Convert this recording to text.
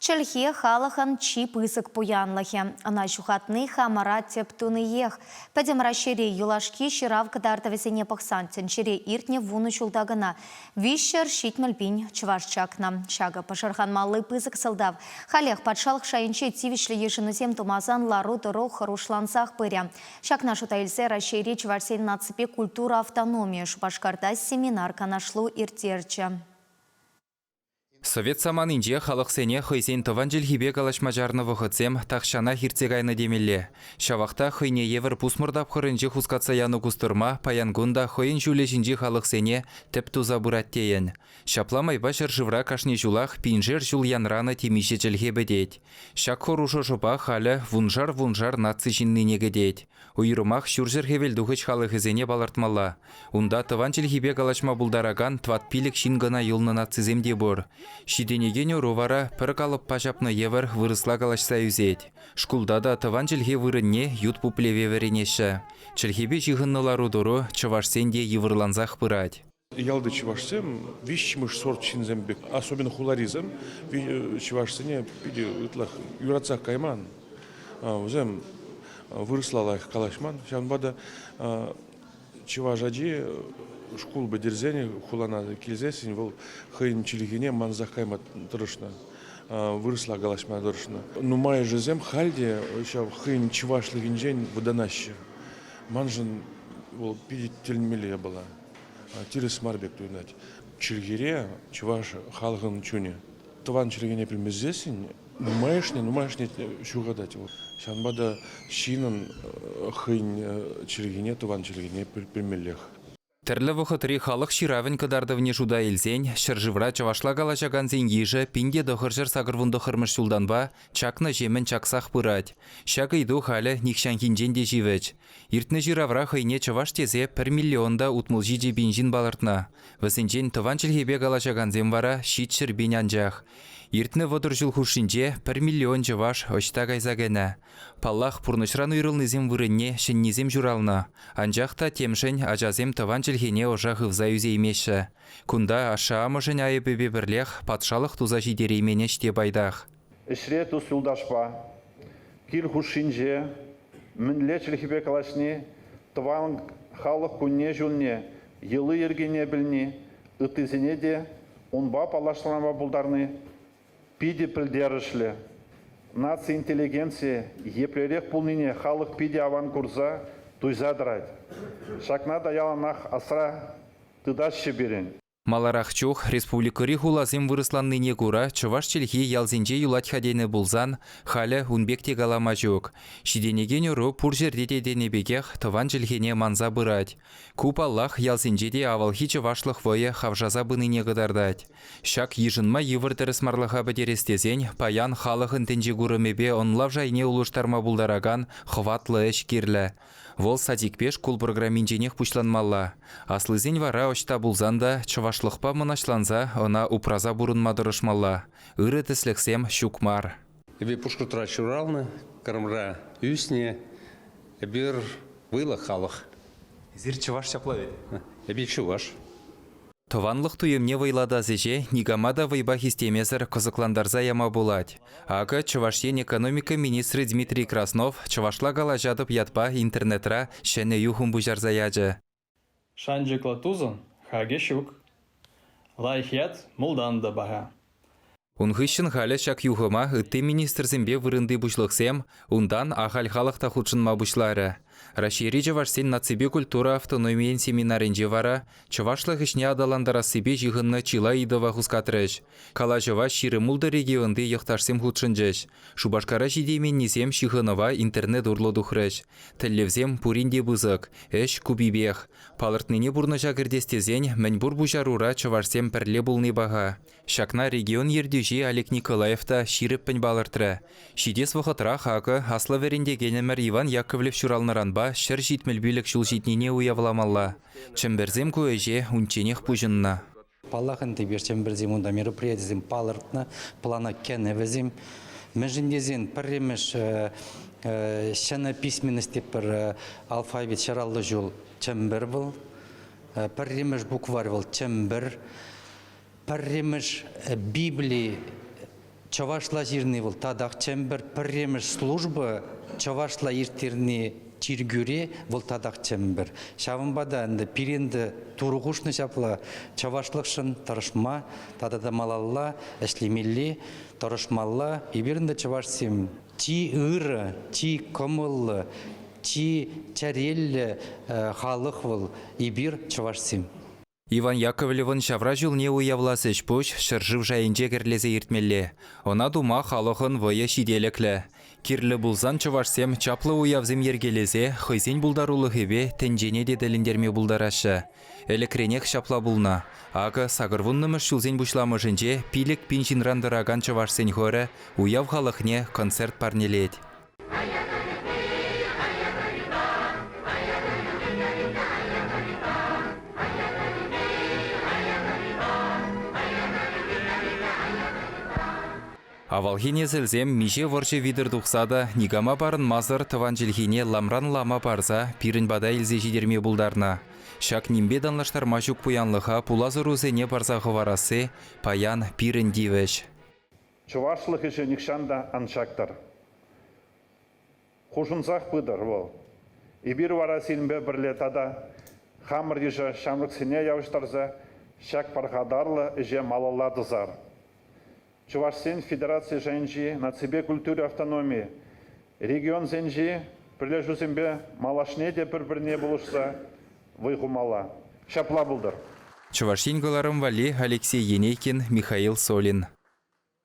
Чӗлхе халӑхӑн чи пысӑк пуянлӑхӗ. Ӑна ҫухатни хамӑра тӗп туниех. Пӗтӗм Раҫҫейри юлашки ҫырав кӑтартӑвӗсене пӑхсан тӗнчере иртнӗ вунӑ ҫулта кӑна 370 пин чӑваш чакнӑ. Ҫакӑ пӑшӑрханмалли пысӑк сӑлтав. Халех патшалӑх шайӗнче тивӗҫлӗ йышӑнусем тумасан лару-тӑру хӑрушлансах пырӗ. Ҫакна шута илсе Раҫҫейри чӑвашсен наципе культура автономийӗ Шупашкарта семинар-канашлу ирттерчӗ. Совет саманинче халӑхсене хӑйсен тӑван чӗлхипе калаҫма чарнӑ вӑхӑтсем тахҫанах иртсе кайнӑ темелле. Ҫавах та хӑйне евӗр пусмӑр тапхӑрӗнче хускатса янӑ кустӑрма паян кун та хӑйӗн ҫулӗ ҫинчи халӑхсене тӗп туса пырать тейӗн. Ҫапла майпа ҫӗршывра кашни ҫулах пиншер ҫул янранӑ темиҫе чӗлхе пӗтет. Ҫак хӑрушӑ шӑпа халӗ вуншар-вуншар наци ҫыннине кӗтет. Уйрӑмах ҫурҫӗр-хӗвелтухӑҫ халӑхӗсене палӑртмалла. Унта тӑван чӗлхепе калаҫма пултаракан тӑват-пилӗк ҫын кӑна юлнӑ нацисем те пур. Ҫитӗнекен ӑру вара пӗр калӑппа ҫапнӑ евӗр вырӑсла калаҫса ӳсет. Шкулта та тӑван чӗлхе вырӑнне ют пуплеве вӗренеҫҫӗ. Чӗлхепе ҫыхӑннӑ лару-тӑру чӑвашсен те йывӑрлансах пырать. Ялти чӑвашсем виҫҫӗмӗш сорт ҫынсем пек, особенно хуларисем, чӑвашсене питӗ ытлах юратсах кайман. Вӗсем вырӑсла лайӑх калаҫман. Ҫавӑнпа та чӑваш ачи шкул пӗтерсен хулана килсессӗн вӑл хӑйӗн чӗлхине мансах кайма тӑрӑшнӑ, вырӑсла калаҫма тӑрӑшнӑ. Нумайӑшӗсем халь те ҫав хӑйӗн чӑвашлӑхӗнчен вӑтанаҫҫӗ. Маншӑн вӑл питӗ тӗлӗнмелле япала. Тӗрӗс мар пек туйӑнать. Чӗлхере чӑваш халӑхӑн чунӗ. Тӑван чӗлхене пӗлмесессӗн нумайӑшне, нумайӑшне ҫухатать вӑл. Ҫавӑнпа та ҫыннӑн хӑйӗн чӗлхине, тӑван чӗлхине пӗлмеллех. Тӗрлӗ вӑхӑтри халӑх ҫыравӗн кӑтартӑвне шута илсен ҫӗршывра чӑвашла калаҫакансен йышӗ 1989 ҫултанпа чакнӑҫемӗн чаксах пырать. Ҫак ыйту халӗ нихҫанхинчен те ҫивӗч. Иртнӗ ҫыравра хӑйне чӑваш тесе пӗр миллион та 67 пин ҫын палӑртнӑ. Вӗсенчен тӑван чӗлхепе калаҫакансем вара 700 пин анчах. Иртнӗ 30 ҫул хушшинче пӗр миллион чӑваш ӑҫта кайса кӗнӗ? Паллах, пурнӑҫран уйрӑлнисем вырӑнне ҫӗннисем ҫуралнӑ. Анчах та темшӗн ачасем тӑван чӗлхене ӑша хывса ӳсеймеҫҫӗ. Кунта ашшӗ-амӑшӗн айӑпӗпе пӗрлех патшалӑх туса ҫитереймен ӗҫ те пайтах. Ӗҫре тус-юлташпа, кил хушшинче мӗнле чӗлхепе калаҫни, тӑван халӑх кунне-ҫулне, йӑли-йӗркине пӗлни, ыттисене те унпа паллаштарма пултарни питӗ пӗлтерӗшлӗ. Наци интеллигенцийӗ еплерех пулнине халӑх питӗ аван курса, туйса тӑрать. Ҫакна та яланах асра тытасчӗ пирӗн. Маларах чух республикӑри хуласем вырӑсланнине кура чӑваш чӗлхи ялсенче юлать-ха тенӗ пулсан, халӗ ун пек те калама ҫук. Ҫитӗнекен ӑру пур ҫӗрте те тенӗ пекех тӑван чӗлхене манса пырать. Ку, паллах, ялсенче те авалхи чӑвашлӑх вӑйӗ хавшаса пынине кӑтартать. Ҫак йышӑнма йывӑр тӗрӗсмарлӑха пӗтерес тесен паян халӑхӑн тӗнчекурӑмӗпе ӑнлав шайне улӑштарма пултаракан хӑватлӑ ӗҫ кирлӗ. Вӑл садикпе шкул программинченех пуҫланмалла. Аслисен вара ӑҫта пулсан та чӑвашлӑхпа мӑнаҫланса ӑна упраса пурӑнма тӑрӑшмалла. Ырӑ тӗслӗхсем ҫук мар. Эпир Пушкӑртра ҫуралнӑ, Крымра ӳснӗ. Эпир вӑйлӑ халӑх. Эсир чӑваш ҫапла вӗт? Эпир чӑваш. Тӑванлӑх туйӑмне вӑйлатас ӗҫе никама та вӑйпа хистемесӗр кӑсӑклантарса яма пулать. Акӑ Чӑваш Ен экономика министрӗ Дмитрий Краснов «Чӑвашла калаҫатӑп» ятпа интернетра ҫӗнӗ юхӑм пуҫарса ячӗ. Шанчӑклӑ тусӑн хакӗ ҫук. Лайӑх ят мултан та паха. Ун хыҫҫӑн халӗ ҫак юхӑма ытти министрсемпе вырӑнти пуҫлӑхсем, унтан ахаль халӑх та хутшӑнма пуҫларӗ. Раҫҫейри чӑвашсен наципе культура автономийӗн семинарӗнче вара чӑвашлӑх ӗҫне аталантарассипе ҫыхӑннӑ чылай ыйтӑва хускатрӗҫ. Калаҫӑва 26 регионти йӑхташсем хутшӑнчӗҫ. Шупашкара ҫитейменнисем ҫыхӑнӑва интернет урлӑ тухрӗҫ. Тӗллевсем пурин те пысӑк, ӗҫ купипех. Палӑртнине пурнӑҫа кӗртес тесен мӗнпур пуҫарура чӑвашсем пӗрле пулни паха. Ҫакна регион ертӳҫи Олег Николаев та ҫирӗппӗн палӑртрӗ. Ҫитес вӑхӑтрах, акӑ, аслӑ вӗрентекенӗмӗр Иван Яковлев ҫуралнӑранпа 175 ҫул ҫитнине уявламалла. Чӗмпӗрсем ку ӗҫе унчченех пуҫӑннӑ. Паллах ӗнтӗ, эпир Чӗмпӗрсем унта мероприятисем палӑртнӑ, плана кӗнӗ вӗсем. Мӗншӗн тесен пӗрремӗш ҫӗнӗ письменность тетпӗр, алфавит ҫӑраллӑ ҫул Чӗмпӗр вӑл. Пӗрремӗш букварь вӑл Чӗмпӗр. Пӗрремӗш Библи Чӑвашла ҫырни вӑл татах Чӗмпӗр пӗрремӗш служба чӑвашла ирттерни чиркӳре вӑл татах Чӗмпӗр. Ҫавӑнпа та ӗнтӗ пирӗн те Турӑ хушнӑ ҫапла чӑвашлӑхшӑн тӑрӑшма тата та малалла ӗҫлемелли, тӑрӑшмалла. Эпир ӗнтӗ чӑвашсем чи ырӑ, чи кӑмӑллӑ, чи чӗреллӗ халӑх вӑл эпир чӑвашсем. Иван Яковлевӑн ҫавра ҫулне уявлас ӗҫ-пуҫ ҫӗршыв шайӗнче кӗрлесе иртмелле. Ӑна тума халӑхӑн вӑйӗ ҫителӗклӗ. Кирлӗ пулсан чӑвашсем чаплӑ уявсем йӗркелесе хӑйсен пултарулӑхӗпе тӗнчене те тӗлӗнтерме пултараҫҫӗ. Ӗлӗкренех ҫапла пулнӑ. Акӑ сакӑрвуннӑмӗш ҫулсен пуҫламӑшӗнче 5000 ҫынран тӑракан чӑвашсен хорӗ уяв халӑхне концерт парнелет. Авалхи несӗлсем миҫе вӑрҫӑ витӗр тухса та никама парӑнмасӑр тӑван чӗлхене ламран лама парса пирӗн пата илсе ҫитерме пултарнӑ. Ҫак нимпе танлаштарма ҫук пуянлӑха пулас ӑрусене парса хӑварасси паян пирӗн тивӗҫ. Чӑвашлӑх ӗҫӗ нихҫан та ан чактӑр. Хушӑнсах пытӑр вӑл. Эпир вара сирӗнпе пӗрле тата хамӑр йыша ҫамрӑксене явӑҫтарса ҫак пархатарлӑ ӗҫе малалла тӑсар. Чӑвашсен федераци шайӗнчи наципе культура автономийӗ регионсенчи пӗрлешӳсемпе малашне те пӗр-пӗрне пулӑшса вӑй хумалла. Ҫапла пултӑр. Чӑваш Ен кӑларӑм валли Алексей Енейкин, Михаил Солин.